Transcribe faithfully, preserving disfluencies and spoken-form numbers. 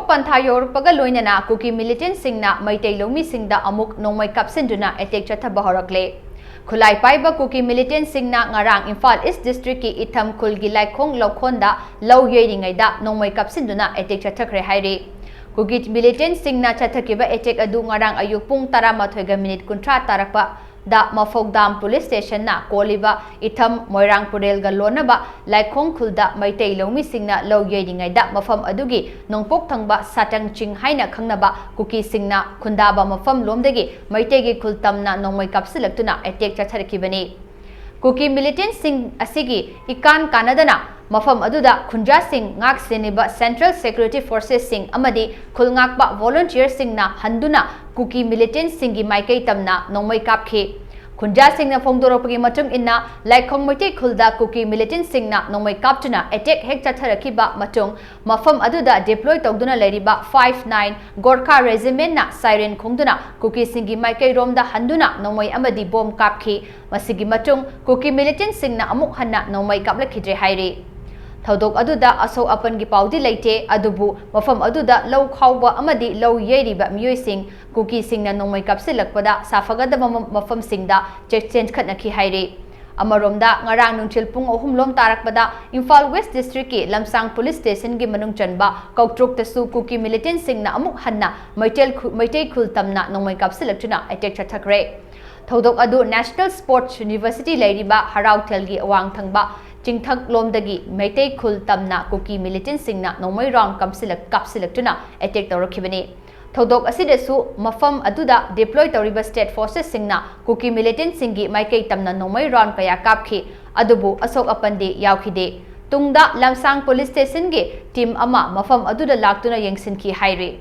ꯄꯟꯊꯥ ꯌꯧꯔꯛꯄꯒ ꯂꯣꯏꯅꯅ ꯀꯨꯀꯤ militantꯁꯤꯡꯅ ꯃꯩꯇꯩ ꯂꯧꯃꯤꯁꯤꯡꯗ ꯑꯃꯨꯛ ꯅꯣꯡꯃꯩ ꯀꯥꯞꯁꯤꯟꯗꯨꯅ attack ꯆꯠꯊꯕ ꯍꯧꯔꯛꯂꯦ꯫ ꯈꯨꯠꯂꯥꯏ ꯄꯥꯏꯕ ꯀꯨꯀꯤ militantꯁꯤꯡꯅ ꯉꯔꯥꯡ ꯏꯝꯐꯥꯜ East Districtꯀꯤ ꯏꯊꯝ ꯈꯨꯜꯒꯤ ꯂꯥꯏꯈꯣꯡ ꯂꯧꯈꯣꯟꯗ ꯂꯧ ꯌꯩꯔꯤꯉꯩꯗ ꯅꯣꯡꯃꯩ ꯀꯥꯞꯁꯤꯟꯗꯨꯅ attack ꯆꯠꯊꯈ꯭ꯔꯦ ꯍꯥꯏꯔꯤ꯫ ꯀꯨꯀꯤ militantꯁꯤꯡꯅ ꯆꯠꯊꯈꯤꯕ attack ꯑꯗꯨ ꯉꯔꯥꯡ ꯑꯌꯨꯛ ꯄꯨꯡ ꯇꯔꯥꯃꯥꯊꯣꯏꯒ minute ꯀꯨꯟꯊ꯭ꯔꯥ ꯇꯥꯔꯛꯄ ꯗ ꯃꯐꯧꯗꯥꯝ police stationꯅ ꯀꯣꯜꯂꯤꯕ ꯏꯊꯝ ꯃꯣꯏꯔꯥꯡ ꯄꯨꯔꯦꯜꯒ ꯂꯣꯟꯅꯕ ꯂꯥꯏꯈꯣꯡ ꯈꯨꯜꯗ ꯃꯩꯇꯩ ꯂꯧꯃꯤꯁꯤꯡꯅ ꯂꯧ ꯌꯩꯔꯤꯉꯩꯗ ꯃꯐꯝ ꯑꯗꯨꯒꯤ ꯅꯣꯡꯄꯣꯛ ꯊꯪꯕ ꯁꯥꯇꯪ ꯆꯤꯡ ꯍꯥꯏꯅ ꯈꯪꯅꯕ ꯀꯨꯀꯤꯁꯤꯡꯅ ꯈꯨꯟꯗꯥꯕ ꯃꯐꯝ ꯂꯣꯝꯗꯒꯤ ꯃꯩꯇꯩꯒꯤ ꯈꯨꯜ ꯇꯝꯅ ꯅꯣꯡꯃꯩ ꯀꯥꯞꯁꯤꯜꯂꯛꯇꯨꯅ attack ꯆꯠꯊꯔꯛꯈꯤꯕꯅꯤ꯫ ꯀꯨꯀꯤ militantꯁꯤꯡ ꯑꯁꯤꯒꯤ ꯏꯀꯥꯟ ꯀꯥꯟꯅꯗꯅ ꯃꯐꯝ ꯑꯗꯨꯗ ꯈꯨꯟꯖꯥꯁꯤꯡ ꯉꯥꯛ ꯁꯦꯟꯅꯤꯕ Central Security Forcesꯁꯤꯡ ꯑꯃꯗꯤ ꯈꯨꯜ ꯉꯥꯛꯄ volunteerꯁꯤꯡꯅ ꯍꯟꯗꯨꯅ ꯀꯨꯀꯤ militantꯁꯤꯡꯒꯤ ꯃꯥꯏꯀꯩ ꯇꯝꯅ ꯅꯣꯡꯃꯩ ꯀꯥꯞꯈꯤ꯫ ꯈꯨꯟꯖꯥꯁꯤꯡꯅ ꯐꯣꯡꯗꯣꯔꯛꯄꯒꯤ ꯃꯇꯨꯡ ꯏꯟꯅ, ꯂꯥꯏꯈꯣꯡ ꯃꯩꯇꯩ ꯈꯨꯜꯗ ꯀꯨꯀꯤ militantꯁꯤꯡꯅ ꯅꯣꯡꯃꯩ ꯀꯥꯞꯇꯨꯅ attack ꯍꯦꯛ ꯆꯠꯊꯔꯛꯈꯤꯕ ꯃꯇꯨꯡ, ꯃꯐꯝ ꯑꯗꯨꯗ deploy ꯇꯧꯗꯨꯅ ꯂꯩꯔꯤꯕ five nine Gorkha Regimentꯅ siren ꯈꯣꯡꯗꯨꯅ ꯀꯨꯀꯤꯁꯤꯡꯒꯤ ꯃꯥꯏꯀꯩꯔꯣꯝꯗ ꯍꯟꯗꯨꯅ ꯅꯣꯡꯃꯩ ꯑꯃꯗꯤ bomb ꯀꯥꯞꯈꯤ꯫ ꯃꯁꯤꯒꯤ ꯃꯇꯨꯡ ꯀꯨꯀꯤ militantꯁꯤꯡꯅ ꯑꯃꯨꯛ ꯍꯟꯅ ꯅꯣꯡꯃꯩ ꯀꯥꯞꯂꯛꯈꯤꯗ꯭ꯔꯦ ꯍꯥꯏꯔꯤ꯫ ꯊꯧꯗꯣꯛ ꯑꯗꯨꯗ ꯑꯁꯣꯛ ꯑꯄꯟꯒꯤ ꯄꯥꯎꯗꯤ ꯂꯩꯇꯦ, ꯑꯗꯨꯕꯨ ꯃꯐꯝ ꯑꯗꯨꯗ ꯂꯧ ꯈꯥꯎꯕ ꯑꯃꯗꯤ ꯂꯧ ꯌꯩꯔꯤꯕ ꯃꯤꯑꯣꯏꯁꯤꯡ ꯀꯨꯀꯤꯁꯤꯡꯅ ꯅꯣꯡꯃꯩ ꯀꯥꯞꯁꯤꯜꯂꯛꯄꯗ ꯁꯥꯐꯒꯗꯕ ꯃ-, ꯃꯐꯝꯁꯤꯡꯗ ꯆꯦ-, ꯆꯦꯟꯈꯠꯅꯈꯤ ꯍꯥꯏꯔꯤ꯫ ꯑꯃꯔꯣꯝꯗ, ꯉꯔꯥꯡ ꯅꯨꯡꯊꯤꯜ ꯄꯨꯡ ꯑꯍꯨꯝ ꯂꯣꯝ ꯇꯥꯔꯛꯄꯗ ꯏꯝꯐꯥꯜ West Districtꯀꯤ ꯂꯝꯁꯥꯡ police stationꯒꯤ ꯃꯅꯨꯡ ꯆꯟꯕ ꯀꯧꯇ꯭ꯔꯨꯛꯇꯁꯨ ꯀꯨꯀꯤ militantꯁꯤꯡꯅ ꯑꯃꯨꯛ ꯍꯟꯅ ꯃꯩꯇꯩ ꯈꯨ-, ꯃꯩꯇꯩ ꯈꯨꯜ ꯇꯝꯅ ꯅꯣꯡꯃꯩ ꯀꯥꯞꯁꯤꯜꯂꯛꯇꯨꯅ attack ꯆꯠꯊꯈ꯭ꯔꯦ꯫ ꯊꯧꯗꯣꯛ ꯑꯗꯨ National Sports University ꯂꯩꯔꯤꯕ ꯍꯔꯥꯎꯊꯦꯜꯒꯤ ꯑꯋꯥꯡ ꯊꯪꯕ ꯆꯤꯡꯊꯛ ꯂꯣꯝꯗꯒꯤ ꯃꯩꯇꯩ ꯈꯨꯜ ꯇꯝꯅ ꯀꯨꯀꯤ militantꯁꯤꯡꯅ ꯅꯣꯡꯃꯩ round ꯀꯥꯞꯁꯤꯜꯂꯛ-, ꯀꯥꯞꯁꯤꯜꯂꯛꯇꯨꯅ attack ꯇꯧꯔꯛꯈꯤꯕꯅꯤ꯫ ꯊꯧꯗꯣꯛ ꯑꯁꯤꯗꯁꯨ ꯃꯐꯝ ꯑꯗꯨꯗ deploy ꯇꯧꯔꯤꯕ state forcesꯁꯤꯡꯅ ꯀꯨꯀꯤ militantꯁꯤꯡꯒꯤ ꯃꯥꯏꯀꯩ ꯇꯝꯅ ꯅꯣꯡꯃꯩ round ꯀꯌꯥ ꯀꯥꯞꯈꯤ, ꯑꯗꯨꯕꯨ ꯑꯁꯣꯛ ꯑꯄꯟꯗꯤ ꯌꯥꯎꯈꯤꯗꯦ꯫ ꯇꯨꯡꯗ ꯂꯝꯁꯥꯡ police stationꯒꯤ team ꯑꯃ ꯃꯐꯝ ꯑꯗꯨꯗ ꯂꯥꯛꯇꯨꯅ ꯌꯦꯡꯁꯤꯟꯈꯤ ꯍꯥꯏꯔꯤ꯫